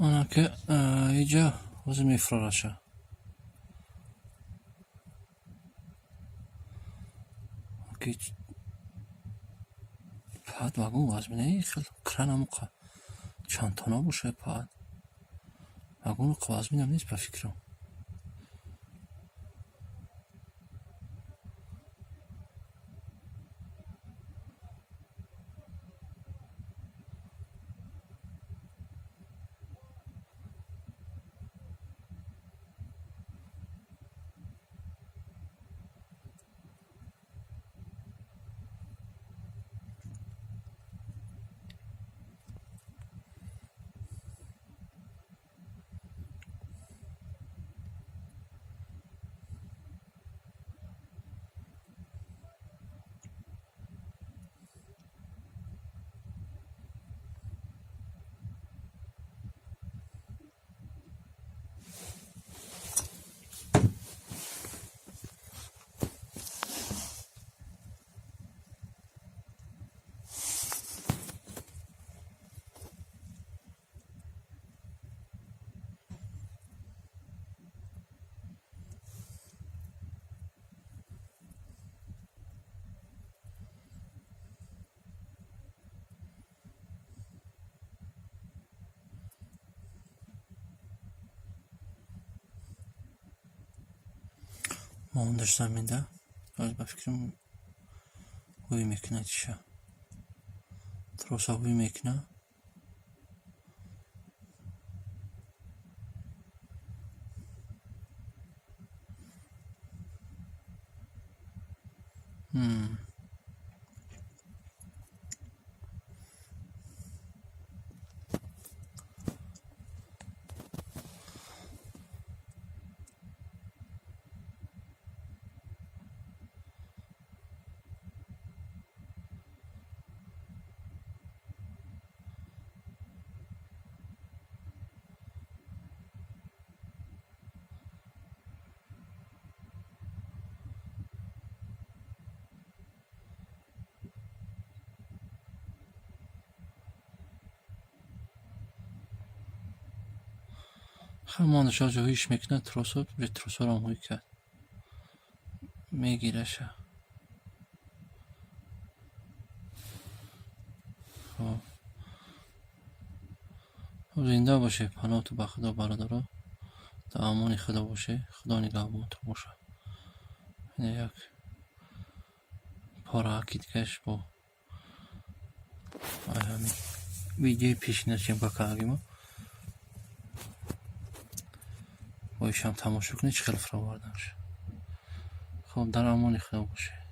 Ана ки иҷа ҳозир мефурораша. Ки паҳат вагон вазмина хел кран амуқа чанд тона боша паҳат. Вагону вазминам нест ба фикрам. Мондаш заминда. Ҳозир ба фикрам ҳуй мекунад иша. Троса ҳуй мекунад. Мондаш ҳозир ҳуйш мекунад тросо, тросорам ҳуй кард. Мегираша. Хоб. Зинда бошед, паноҳту ба Худо бародаро. Дар амони Худо бошед. Худо нигаҳбонтон бошад. Ина як пораки дигаш бо ҳамин видеои пешина съёмка кардагимо. Боишам тамошо кунед чӣ хел фуроварданаш. Хоб, дар амони Худо бошед.